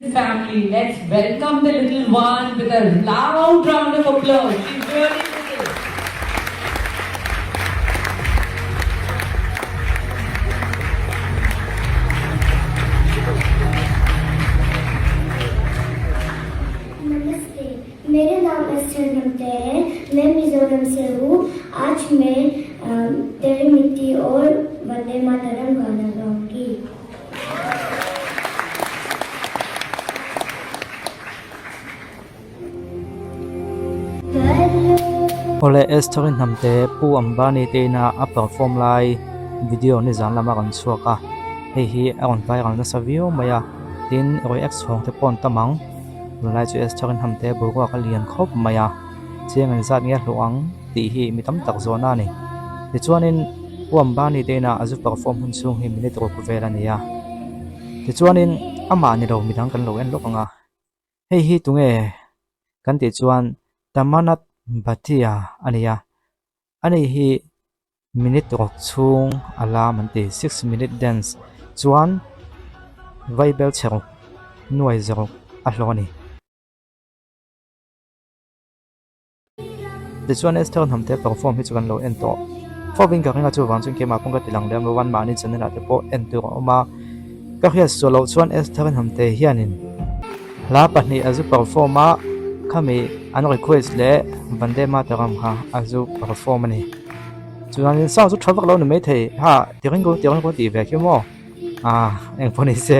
Family, let's welcome the little one with a loud round of applause. She's really little. नमस्ते मेरा नाम Esther नमते है मैं मिजोरम से हूँ आज मैं तेरी मिट्टी और वंदे मातरम गाना गाऊंगी Awle Esther-i hnamte Pu Ambani te ina a perform lai video nizan lama rawn chhuak a, hei hi a rawn viral nasa viau mai a, tin react chhawng te pawh an tam ang, tunlai chu Esther-i hnamte boruak a lian khawp mai a, chiang engzat nge a hlawh ang tih hi mi tam tak zawhna a ni. Tichuanin Pu Ambani te ina a zu perform hun chhung hi minute ruk vel a ni a, tichuanin amah ni lo midang kan lo en lawk ang a. Hei hi tunge kan tih chuan Tamanat Bhatia a ni a, ani hi minute ruk chhung a lam an ti, six minute dance chuan vaibel chhe ruk nuai zaruk a hlawh a ni. Tichuan Esther hnamte perform hi chu kan lo en tawh fawin ka ring a, chuvang chuan keimah pawh ka ti lang lem lo a, mahni channel ah te pawh en tur a awm a, ka hriat sual loh chuan Esther hnamte hianin hla pahnih a zu perform a, khami an request leh Vande Mataram kha a zu perform a ni. Chuanin sound chu tha vak lo ni maithei ha tirengkaw tirengkaw tih ve khi maw. Ah eng pawh ni se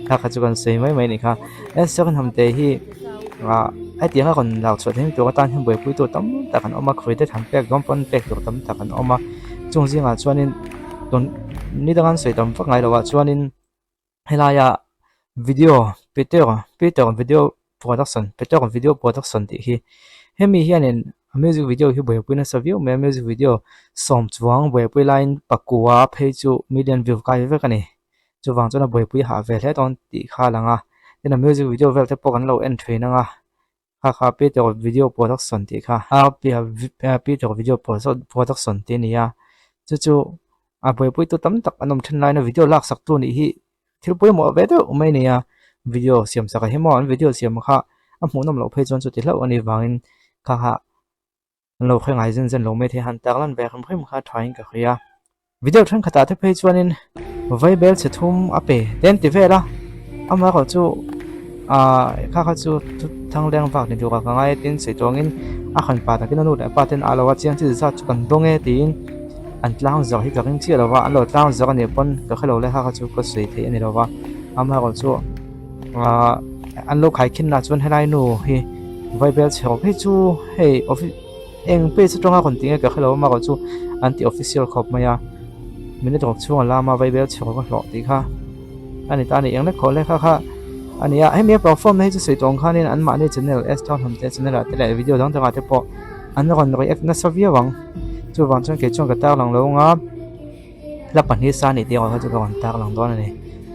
kha kha chu kan sawi mai mai a nih kha Esther hnamte hi ah hetiang a rawn lak chhuah theih tur atan hian buaipui tur tam tak an awm a credit han pek dawn pawn pek tur tam tak an awm a chung zingah chuanin tun ni danga an sawi tam vak ngai loh ah chuanin helaia video Peter Peter video production Peter video production tih hi hemi hianin a music video hi buaipui nasa viau mai a music video sawm chuang buaipui laiin pakua phei chu million view kai vek a ni chuvang chuan a buaipui hah ve hle dawn tih kha a lang a tin a music video vel te pawh kan lo en thin ang a kha kha Peter video production tih kha Peter video production tih a ni a chu chu a buaipui tu tam tak an awm then laiin a video lak sak tu nih hi Thil pawimawh ve deuh mai a ni a, video siam sak a hi maw an video siam kha a hmuhnawm loh phei chuan chuti hlauh a nih vangin kha kha an lo hre ngai zen zen lo mai thei a, han tar lan ve hrim hrim kha tha in ka hria. Video thenkhatah te phei chuanin vaibel chhe thum a pe te an ti vel a, amaherawh chu ahh kha kha chu thang leng vak ni tur ah ka ngai a tin sawi tawngin a han pa takin a nu leh a pa ten a lo a chiang chi zat chu kan dawng e tiin. An tlang zawk hi ka ring chiah lo va, an lo tlang zawk a nih pawn ka hre lo le kha kha chu ka sawi theih a ni lo va, amaherawh chu ahh an lo khaikhin lah chuan helai nu hi vaibel chhe rawk hi chu hei offi eng page atanga rawn tih nge ka hre lo amaherawh chu an ti official khawp mai a, minute rawk chhung a lam a vaibel chhe rawk a hlawh tih kha a ni ta a ni eng lek khawh le kha kha a ni a, hemi a perform na hi chu sawi tawh ang khanin anmahni channel Esther Hnamte channel ah te leh video dang dangah te pawh an rawn react nasa viau ang. Chuvang chuan kei chuan ka tar lang lo anga hla pahnih sa anih tih erawh kha chu ka rawn tar lang dawn a ni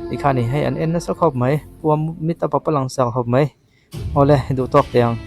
tikhan hei an en nasa khawp mai pua mit a pawp a lang sar khawp mai awle duh tawk teh ang.